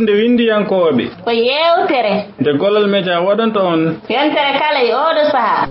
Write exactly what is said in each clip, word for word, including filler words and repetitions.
Nde winndiyankooɓe. Ko yeewtere. Nde Golol Media waɗanta on. Yontere kala e ooɗo sahaa.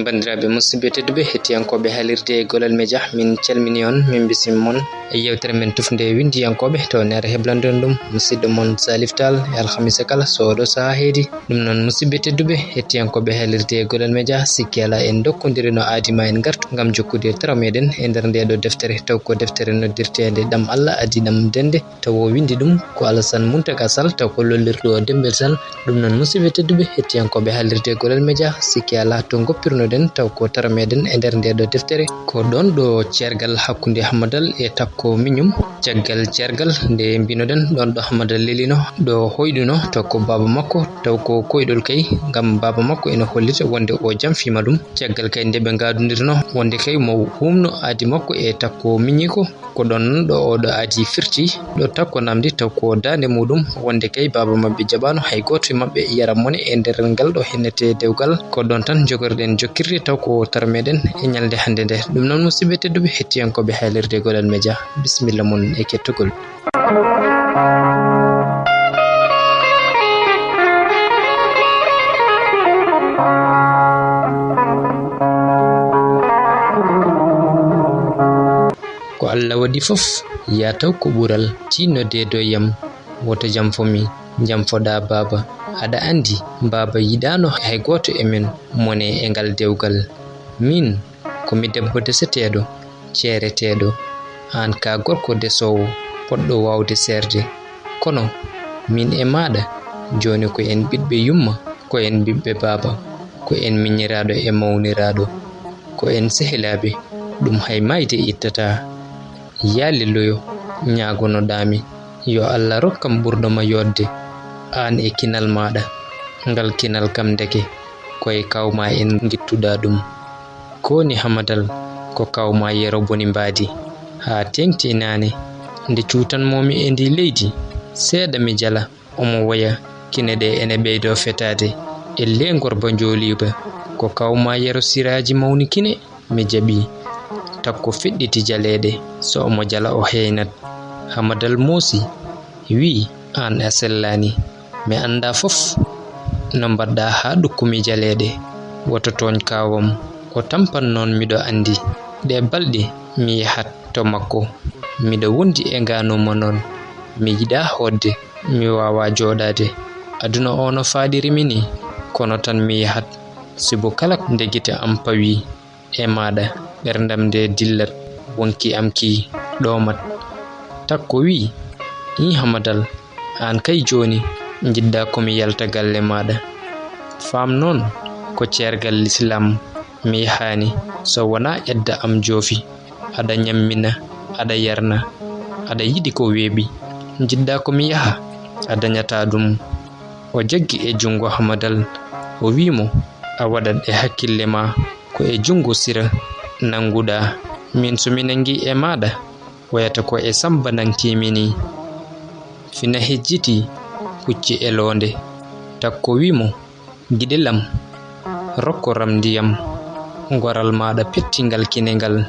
Banndiraaɓe musidɓe tedduɓe, hettiyankooɓe haalirde e Golol Media, min calmini on, min bisimi mon. E yewtere men tufnde winndiyankooɓe, to neɗɗo heblande on ɗum, musidɗo mon Salif Tall, e alhamisa kala, so oɗo sahaa heedi. Ɗum noon, musidɓe tedduɓe, hettiyankooɓe haalirde e Golol Media, sikki alaa en ndokkondiri no aadi ma en ngartu ngam jokkude e taro meɗen e nder nde ɗo deftere, taw ko deftere noddirteende Ɗam Allah adii ɗam dende, taw o winndi ɗum ko Alassane Mountaga Sall, taw ko lollirɗo o Dembel Sall. Ɗum noon, musidɓe tedduɓe, hettiyankooɓe haalirde Golol Media, sikki alaa to ngoppirnoɗen, taw ko taro meɗen e nder nde ɗo deftere. Ko ɗoon ɗo ceergal hakkunde Hammadal e Takko miñum. Caggal ceergal nde mbinoɗen, ɗoon ɗo Hammadal lelino, ɗo hoyɗuno, taw ko baaba makko, taw ko koyɗol kay, ngam baaba makko ene hollita wonde o jamfiima ɗum. Caggal kay nde ɓe ngaadondirno, wonde kay mo huumno aadi makko e Takko miñiiko, ko ɗoon ɗo oɗo aadi firti, ɗo Takko namdi taw ko daande muɗum, wonde kay baaba maɓɓe jaɓaano hay gooto e maɓɓe yara mone e nder ngal ɗo hennete dewgal. Ko ɗoon tan njogorɗen jokkirde taw ko taro meɗen e ñalnde hannde nde. Ɗum noon, musidɓe tedduɓe, hettiyankooɓe haalirde Golol Media, bisimilla mon e kettogol. Ko Allah waɗi fof, yaa taw ko ɓural, tiinnodee dow yam, woto jamfo mi, jamfoɗaa baaba. Aɗa anndi, baaba yiɗaano hay gooto e men mone e ngal dewgal. Miin, ko mi debbo deseteeɗo, ceereteeɗo, aan ka gorko desoowo, poɗɗo waawde seerde. Kono, miin e maaɗa, jooni ko en ɓiɓɓe yumma, ko en ɓiɓɓe baaba, ko en miñiraaɗo e mawniraaɗo, ko en sehilaaɓe, ɗum hay maayde ittataa. Yaa lelloyo, ñaagonoɗaa mi, yo Allah rok kam ɓurɗo ma yooɗde, aan e kinal maaɗa. Ngal kinal kam ndeke, ko e kaaw ma en ngittuɗaa ɗum. Kooni Hamadal, ko kaaw ma Yero boni mbaadi, haa teeŋti naane. Nde cuutanmoo mi e ndi leydi, seeɗa mi jala, omo woya, kine ɗe ene ɓeydoo fetaade. Ellee ngorba njooliiba, ko kaaw ma Yero siraaji mawni kine. Mi jaɓi. Takko feɗɗiti jaleeɗe, so omo jala o heeynat. Hamadal moosi, wi'i, aan a sellaani. Mi anndaa fof no mbaɗɗaa haa ɗukkumi jaleeɗe. Woto tooñ kaawam, o tampan noon miɗo anndi. Ɗee balɗe mi yahat to makko. Miɗo wondi e ngaanuma noon. Mi yiɗaa hootde, mi waawaa jooɗaade. Aduna o no faaɗiri mi nii, kono tan mi yahat. Sibu kala nde gite am pawii e maaɗa, ɓerndam nde dillat, woŋki am kii ɗoomat. Takko wi'i, iin Hamadal, aan kay jooni njiɗɗaa ko mi yalta galle maaɗa. Faam noon ko ceergal Lislaam mi yahaani so wonaa edda am joofi. Aɗa ñammina, aɗa yarna, aɗa yiɗi ko weeɓi. Njiɗɗaa ko mi yaha, a dañataa ɗum. O jaggi e junngo Hamadal, o wi'i mo, a waɗat e hakkille ma ko e junngo Sira nannguɗaa. Miin so mi nanngii e maaɗa, wayata ko e Sammba nangtii mi nii. Fina hejjiti pucci e loonde. Takko wi'i mo, giɗel am, rokkoram ndiyam. Ngoral maaɗa pettingal kine ngal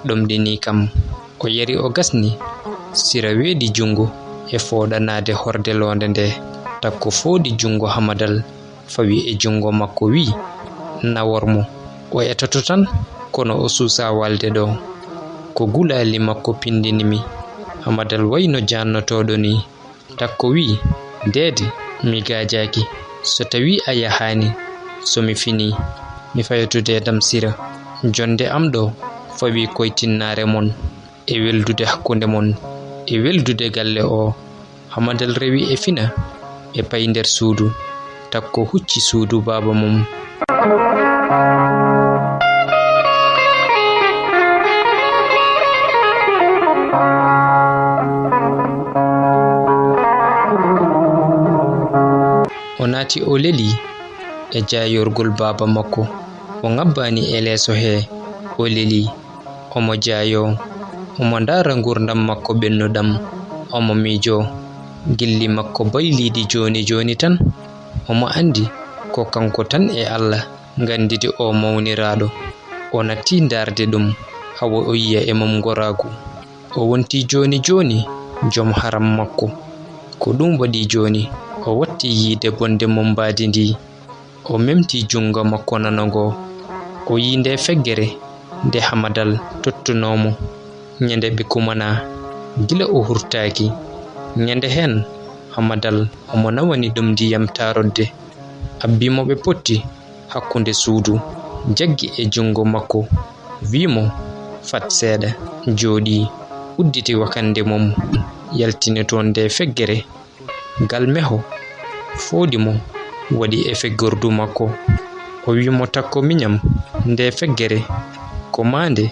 ɗomɗinii kam. O yari o gasni. Sira weeɗi junngo e fooɗanaade horde loonde nde. Takko fooɗi junngo Hamadal. Fawi e junngo makko wi'i, nawor mo. O etoto tan, kono o suusaa walde ɗo. Ko gulaali makko pinndini mi. Hamadal wayi no jaannotooɗo nii. Takko wi'i, deede, mi gaajaaki. So tawii a yahaani, so mi finii, mi fayoto deedam Sira. Jonnde am ɗo fawii koytinnaare mon. E weldude hakkunde mon, e weldude galle o. Hamadal rewi e fina, ɓe payi nder suudu. Takko hucci suudu baaba mum. O naati, o leli e jaayorgol baaba makko. O ŋabbaani e leeso he, o leli. Omo jaayoo, omo ndaara nguurndam makko ɓennuɗam, omo miijoo. Gilli makko bayliiɗi jooni jooni tan, Omo anndi ko kanko tan e Allah nganndidi o mawniraaɗo. O natti ndaarde ɗum, hawa o yiya e mum ngoraagu. O wonti jooni jooni joom haram makko. Ko ɗum waɗi jooni o watti yiide bonde mum mbaadi ndi. O memti junngo makko nano ngo. O yii nde feggere nde Hamadal tottunoo mo ñande ɓe kumanaa, gila o hurtaaki. Ñande heen, Hamadal omo nawani ɗum ndiyam taarodde. Abbi mo ɓe potti hakkunde suudu, jaggi e junngo makko, wii mo: "Fat seeɗa, jooɗii." Udditi wakannde mum, yaltini toon nde feggere. Gal meho fooɗi mo, waɗi e feggordu makko. O wii mo: "Takko miñam, nde feggere ko maa nde,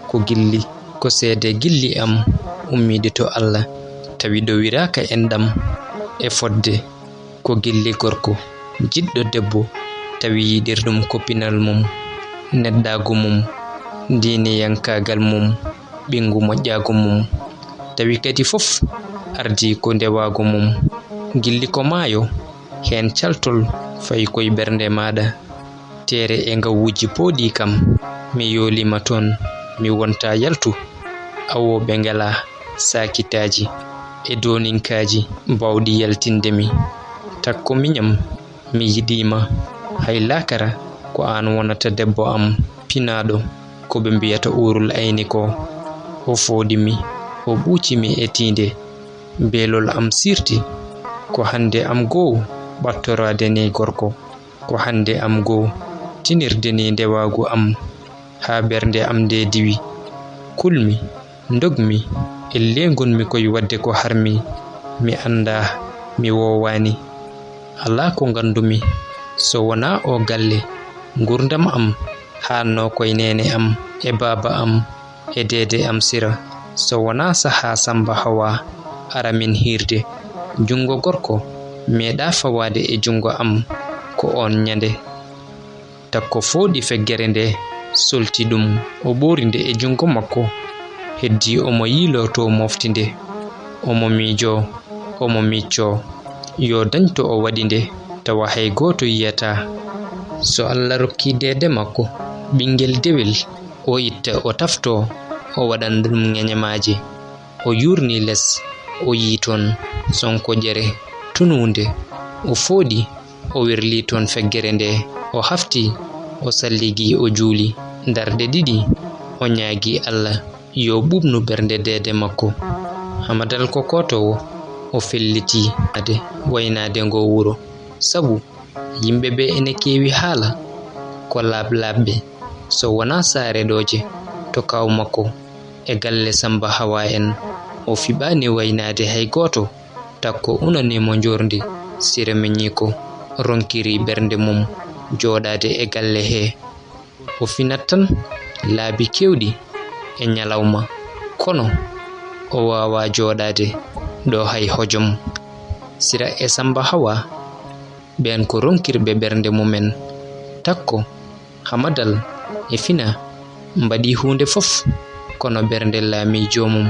ko gilli, ko seede gilli am ummiiɗi to Allah, tawi ɗowiraaka enɗam e fodde, ko gilli gorko jiɗɗo debbo, tawi yiɗirɗum ko pinal mum, neɗɗaagu mum, diiniyankaagal mum, ɓinngu moƴƴaagu mum, tawi kadi fof ardii ko ndewaagu mum. Gilli ko maayo, heen caltol fayi koye ɓernde maaɗa. Teere e ngawuuji pooɗii kam, mi yooliima toon, mi wonta yaltu. Awooɓe ngalaa saakitaaji e dooninkaaji baawɗi yaltinde mi. Takko miñam, mi yiɗii ma, hay laakara ko aan wonata debbo am pinaaɗo, ko ɓe mbiyata uurul ayni ko." O fooɗi mi, o ɓuuci mi e tiinde. Beelol am siirti. Ko hannde am goo ɓattoraade ni gorko, ko hannde am goo tinirde ni ndewaagu am, haa ɓernde am nde diwi. Kulmi, ndogmi, ellee ngonmi koye waɗde ko harmi, mi anndaa, mi woowaani. Alaa ko nganndumi so wonaa oo galle. Nguurndam am haannoo koye neene am e baaba am e deede am Sira. So wonaa sahaa Sammba Hawa ara min hiirde, junngo gorko meeɗaa fawaade e junngo am ko oon ñande. Takko fooɗi feggere nde, solti ɗum, o ɓoori nde e junngo makko. Heddii omo yiiloo to mofti nde, omo miijoo, omo miccoo, yo dañ to o waɗi nde, tawa hay gooto yiyataa. So Allah rokkii deede makko, ɓinngel dewel, o itta, o taftoo, o waɗana ɗum ŋeñamaaje. O yuurnii les, o yii toon sonkoƴere tunuunde. O fooɗi, o werlii toon feggere nde, o haftii, o salligi, o juuli. Darɗe ɗiɗi, o ñaagii Allah yo ɓuuɓnu ɓernde deede makko. Hamadal ko kootoowo, o fellitii ade waynaade ngo wuro. Sabu yimɓe ɓe ene keewi haala, ko laaɓ-laaɓɓe, so wonaa saareɗooje to kaaw makko e galle Sammba Hawa en. O fiɓaani waynaade hay gooto, Takko unanii mo njoorndi. Sira miñiiko ronkiri ɓernde mum jooɗaade e galle hee. O finat tan laabi keewɗi e ñalawma, kono o waawaa jooɗaade ɗo hay hojom. Sira e Sammba Hawa, ɓeen ko ronkirɓe ɓernde mumen. Takko, Hamadal e Fina mbaɗii huunde fof, kono ɓernde laamii joomum.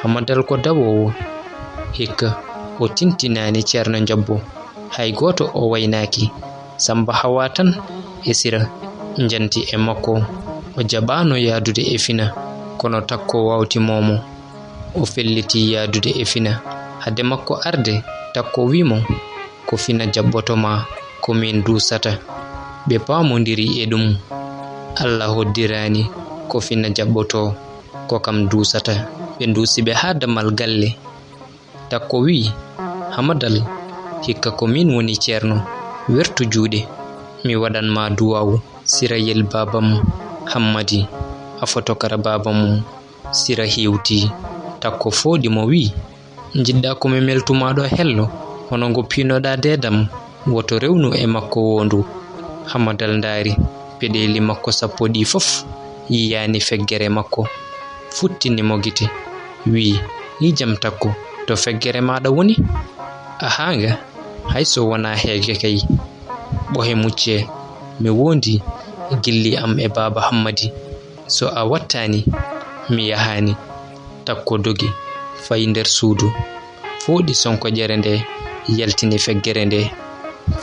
Hamadal ko dawoowo, hikka o tintinaani Ceerno Njabbo, hay gooto o waynaaki. Sammba Hawa tan e Sira njanti e makko. O jaɓaano yahdude e Fina, kono Takko waawti mo mo. O felliti yahdude e Fina. Hade makko arde, Takko wii mo ko Fina jaɓɓoto ma, ko miin duusata. Ɓe paamondiri e ɗum. Alla hoddiraani ko Fina jaɓɓoto, ko kam duusata. Ɓe nduusi ɓe haa damal galle. Takko wii: "Hamadal, hikka ko miin woni ceerno, wertu juuɗe, mi waɗan ma duwaawu." Sira yel baabam Hammadi, a fotokara baaba mum. Sira hewti, Takko fooɗi mo wii: "Njiɗɗa ko mi meltu ma ɗo hello, hono ngo piinoɗa deedam, woto rewnu e makko wondu." Hamadal ndaari peɗeeli makko sappo ɗi fof, yiyaani feggere makko. Futtini mo gite, wii: "Ni jam Takko, to feggere maɗa woni?" "Ahaanga, hay so wonaa heege kay. Ɓohe mucce, mi wondi e gilli am e baaba Hammadi. So a wattaani, mi yahaani." Takko dogi, fayi nder suudu, fooɗi sonkoƴere nde, yaltini feggere nde.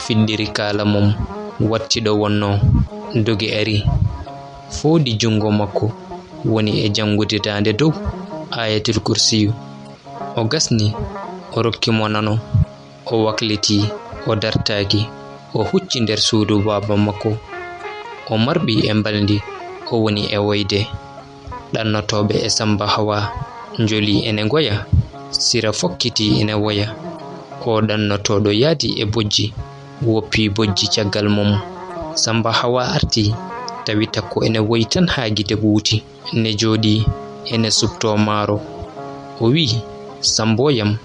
fiɗɗiri kaala mum, watti ɗo wonnoo, dogi ari, fooɗi junngo makko, woni e janngude daande dow Aayatul Kursiyu. O gasni, o rokki mo nano, o waklitii, o dartaaki, o hucci nder suudu baaba makko. O marɓi e mbalndi, o woni e woyde. Ɗannotooɓe e Sammba Hawa njoli ene ngoya, Sira fokkitii ene woya. O ɗannotooɗo yaadi e bojji, woppi bojji caggal mum. Sammba Hawa arti, tawi Takko ene woyi tan haa gite ɓuuti. Ne jooɗii, ene suɓtoo maaro. O wiyi, "Sammbooyam,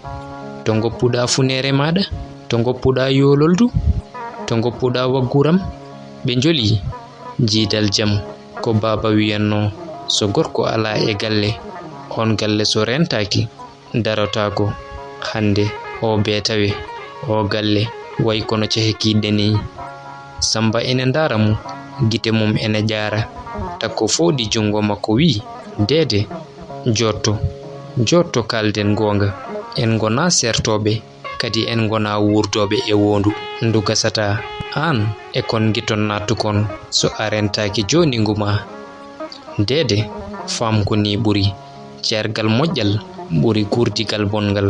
to ngoppuɗaa funeere maaɗa? To ngoppuɗaa yoololdu? To ngoppuɗaa wagguram?" Ɓe njoli, jiidal jam. Ko baaba wiyannoo, so gorko alaa e galle, oon galle so reentaaki, darotaako. Hannde, oo beetawe, oo galle, wayi kono cehe kiiɗɗe nii. Sammba ene ndaara mo, gite mum ene ƴaara. Takko fooɗi junngo makko, wiyi, "Deede, jootto, jootto, kaalden goonga. En ngonaa seertooɓe, kadi en ngonaa wuurdooɓe e woondu. Ndu gasataa, aan e kon ngiton naattu kon, so a reentaaki jooni ngumaa." Deede, faam ko nii ɓuri. Ceergal moƴƴal ɓuri guurdigal bonngal.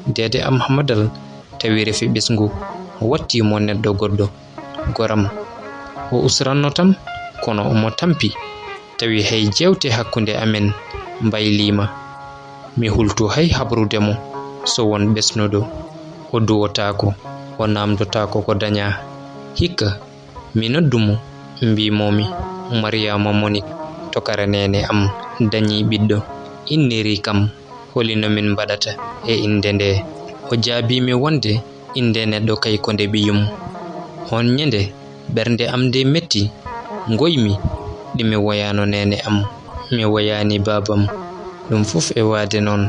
Deede am Hamadal tawi refi ɓesngu, watti mo neɗɗo goɗɗo. Goram, o usranno tan, kono omo tampi, tawi hay jeewte hakkunde amen mbayliima. Mi hultu hay habrude mo, so won ɓesnuɗo, o duwotaako, o naamndotaako ko dañaa. Hikka, mi noddu mo, mbiy-moo-mi, "Mariyaama Monik, tokara neene am, dañii ɓiɗɗo, inniri kam, holi no min mbaɗata e innde nde?" O jaabii mi wonde innde neɗɗo kay ko nde ɓiyum. Oon ñande, ɓernde am nde metti, ngoymi, ɗi mi woyaano neene am, mi woyaani baabam. Ɗum fof e waade noon,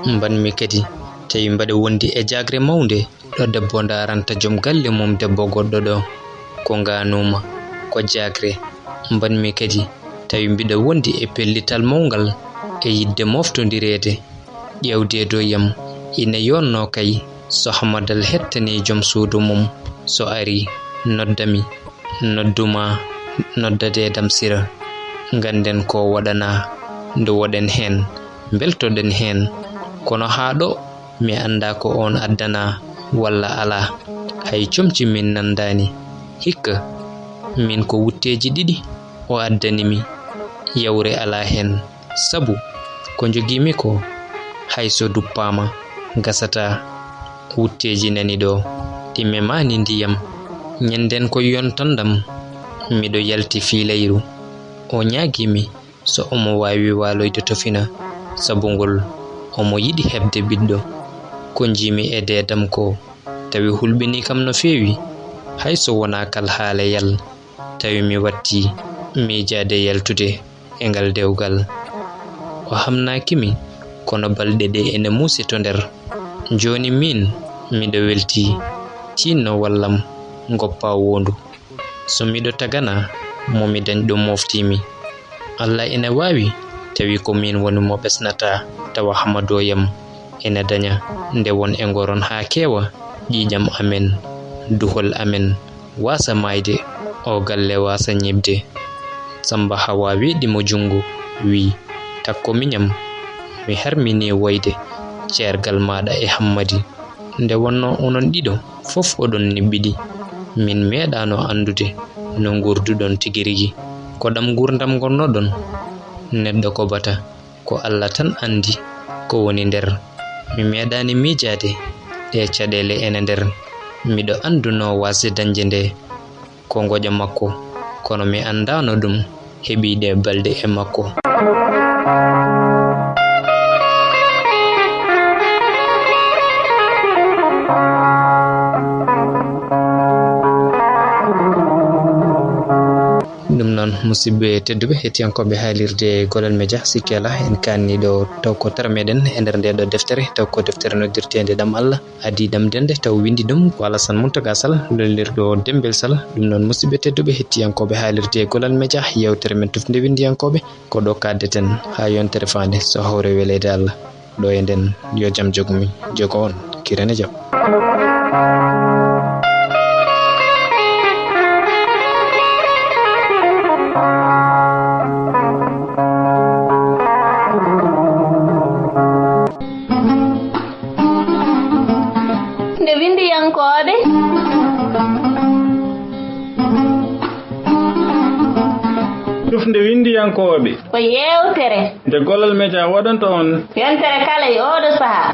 mbaɗmi kadi, tawi mbaɗa wondi e jaagre mawnde. Ɗo debbo ndaaranta joom galle mum debbo goɗɗo ɗo, ko ngaanuuma, ko jaagre. Mbaɗmi kadi, tawi mbiɗa wondi e pellital mawngal e yiɗde mooftondireede. Ƴeewdeedo yam ina yoonnoo kay, so Hamadal hettanii joom suudu mum, so arii, nodda mi, noddu ma, nodda deedam Sira. Ngannden ko waɗanaa, nduwoɗen heen, mbeltoɗen heen. Kono haa ɗo, mi anndaa ko oon addanaa walla alaa. Hay comci min nanndaani. Hikka, min ko wutteeji ɗiɗi o addani mi. Yawre alaa heen. Sabu ko njogii-mi ko, hay so duppaama, gasataa. Wutteeji nani ɗo, ɗi memaani ndiyam. Ñannden ko yontanɗam, miɗo yalti fii leyru. O ñaagii mi so omo waawi waaloyde to Fina, sabu ngol omo yiɗi heɓde ɓiɗɗo. Ko njiimi e deedam ko, tawi hulɓinii kam no feewi, hay so wonaa kal haaleyal, tawi mi watti miijaade yaltude e ngal dewgal. O hamnaaki mi, kono balɗe ɗe ene muusi to nder. Jooni miin, miɗo weltii, tiinno wallam, ngoppaa woondu. So miɗo taganaa mo mi dañ ɗo moftii-mi. Alla ene waawi, tawi ko miin woni mo ɓesnataa, tawa Hamadooyam ene daña nde won e ngoron haa keewa, ƴiiƴam amen, duhol amen, waasa maayde, o galle waasa ñiiɓde. Sammba Hawa weeɗi mo junngo, wiyi, "Takko miñam, mi harminii woyde ceergal maaɗa e Hammadi." Nde wonnoo onon ɗiɗo fof oɗon niɓɓiɗi, min meeɗaano anndude no nguurduɗon tigi rigi. Ko ɗam nguurndam ngonnoɗon? Neɗɗo ko bata, ko Alla tan anndi ko woni nder. Mi meeɗaani miijaade ɗee caɗeele ene nder. Miɗo anndunoo waasde dañde nde. Ko ngoƴa makko, kono mi anndaano ɗum heɓii ɗee balɗe e makko. Ɗum noon, musidɓe tedduɓe, hettiyankooɓe haalirde Golol Media, sikke alaa en kaanni ɗo taw ko tara meɗen e nder nde ɗo deftere, taw ko deftere noddirteende Ɗam Alla. Adii ɗamde nde taw winndi ɗum ko Alasan Muntaga Sal, lollirɗo Demmbel Sal. Ɗum noon, musidɓe tedduɓe, hettiyankooɓe haalirde Golol Media, yeewtere men tufnde winndiyankooɓe ko ɗo kaaddeten haa yontere faande, so hawre weleede Alla. Ɗo e nden, yo jam jogo mi, jogo on, kiren e jam. Tufnde winndiyankooɓe. Ko yeewtere. Nde Gollal Media waɗanta on. Yontere kala e ooɗo sahaa.